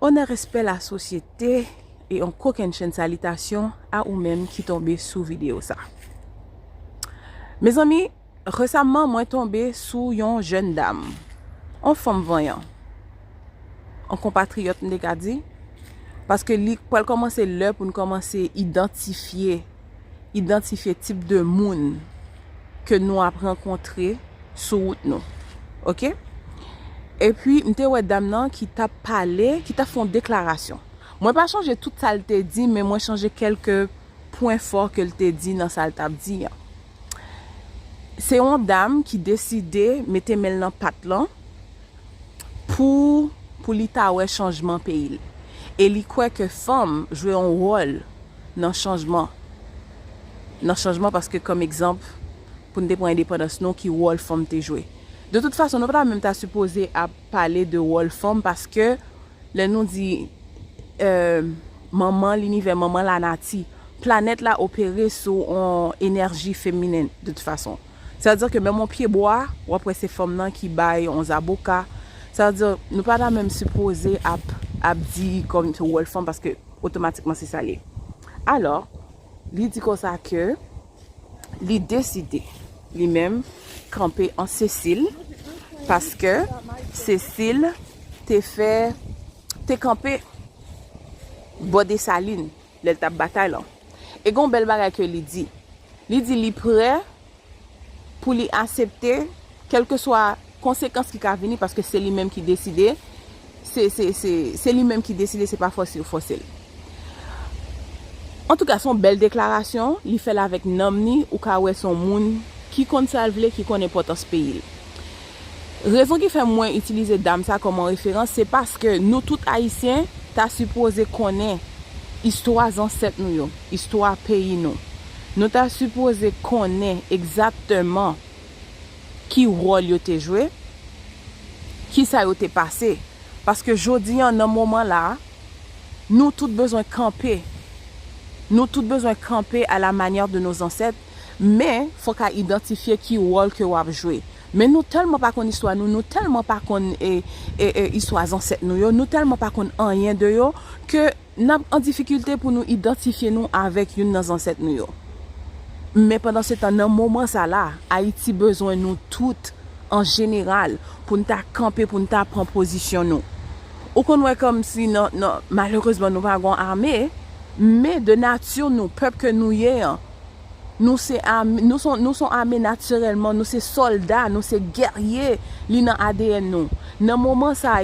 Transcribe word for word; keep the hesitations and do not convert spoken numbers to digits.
Onè, respè, lasosyete, e yon kokennchenn salitasyon a ou menm ki tonbe sou videyo sa. Mezanmi, resamman mwen tonbe sou yon jèn dam, yon fanm vanyan, yon konpatriyòt, m te ka di, paske li pral kòmanse lè pou n kòmanse idantifye, idantifye tip de moun ke nou ap rankontre sou wout nou. Oke? Epi, m te wè dam nan ki t ap pale, ki t ap fè yon deklarasyon. Mwen pa chonje tout sa l te di, men mwen chonje kèlke pwen fò ke l te di nan sa l t ap di an. Se yon dam ki deside mete men l nan pat lan pou, pou li ta wè chanjman peyi l. E li kwè ke fanm jwe yon wòl nan chanjman. Nan chanjman paske, kòm egzanp, pou n te pran endepandans nou, ki wòl fanm te jwe. De tout fason, nou pa ta menm ta sipoze ap pale de wòl fanm paske lè nou di, euh, manman linivè, manman lanati, planèt la opere sou yon enèji feminen, de tout fason. Sa vle di ke menm yon pyebwa, w ap wè se fanm nan ki bay yon zaboka. Sa vle di, nou pa ta menm sipoze ap, ap di kòm se wòl fanm paske otomatikman se sa l ye. Alò, li di konsa ke li deside, li menm, kanpe an Sesil, paske Sesil te fè, te kanpe bò Desalin, lè l t ap batay lan. E gen yon bèl bagay ke li di. Li di li prè pou li aksepte kèlkeswa konsekans ki ka vini, paske se li menm ki deside, se, se, se, se li menm ki deside, se pa fòse yo fòse l. Antouka, se yon bèl deklarasyon, li fè l avèk nanm ni, ou ka wè se yon moun ki konn sa l vle, ki konn enpòtans peyi l. Rezon ki fè mwen itilize dam sa kòm yon referans, se paske nou tout Ayisyen ta sipoze konnen istwa zansèt nou yo, istwa peyi nou. Nou ta sipoze konnen egzakteman ki wòl yo te jwe, ki sa yo te pase. Paske jodi an, nan moman la, nou tout bezwen kanpe. Nou tout bezwen kanpe à la manière de nos ancêtres, men fòk a idantifye ki wòl ke w ap jwe. Men nou tèlman pa konn istwa nou, nou tèlman pa konn, e, e, e, istwa zansèt nou yo, nou tèlman pa konn anyen de yo, ke n ap an difikilte pou nou idantifye nou avèk youn nan zansèt nou yo. Men pandan se tan, nan moman sa la, Ayiti bezwen nou tout, an jeneral, pou n ta kanpe, pou n ta pran pozisyon nou. Ou konn wè kòmsi nan, nan, malerezman, nou pa gen ame, men de nati nou, pèp ke nou ye an, nou se ame, nou son, nou son ame natirèlman, nou se sòlda, nou se gèrye, li nan A D N nou. Nan moman sa,